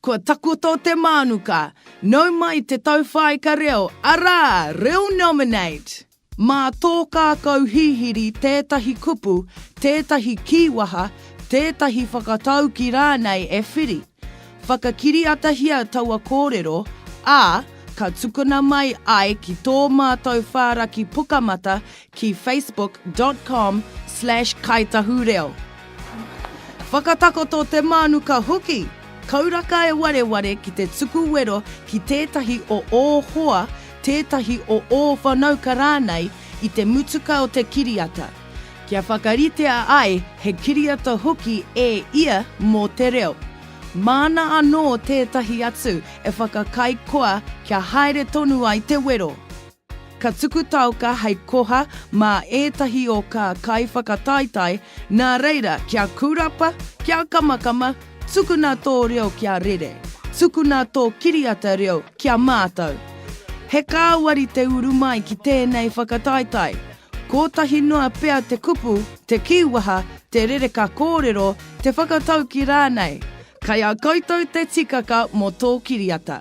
Kua takoto te mānuka! Nau mai te tauwhāika reo, arā, Reo Nominate! Mā tō kākau hihiri tētahi kupu, tētahi kīwaha, tētahi whakataukī rānei e whiri. Whakakiriatahia taua kōrero, ā, ka tukuna mai ai ki tō mātou whāraki pukamata ki facebook dot com slash kaitahureo. Whakatakoto te mānuka hoki! Kauraka e wareware ki te tuku wero ki tētahi o ō hoa, tētahi o ō whanauka rānei i te mutuka o te kiriata, kia whakaritea ai he kiriata hoki e ia mō te reo. Māna anō tētahi atu e whakakai koa kia haere tonu ai te wero. Ka tuku taoka hei koha mā ētahi o kā kaiwhakataetae, nā reira kia kūrapa, kia kamakama, tukuna tō reo kia rere, tukuna tō kiriata reo kia mātau. He kāwari te uru mai ki tēnei whakataetae. Kōtahi noa pea te kupu, te kīwaha, te rereka kōrero, te whakatauki rānei. Kai a koutou te tikaka mō tō kiriata.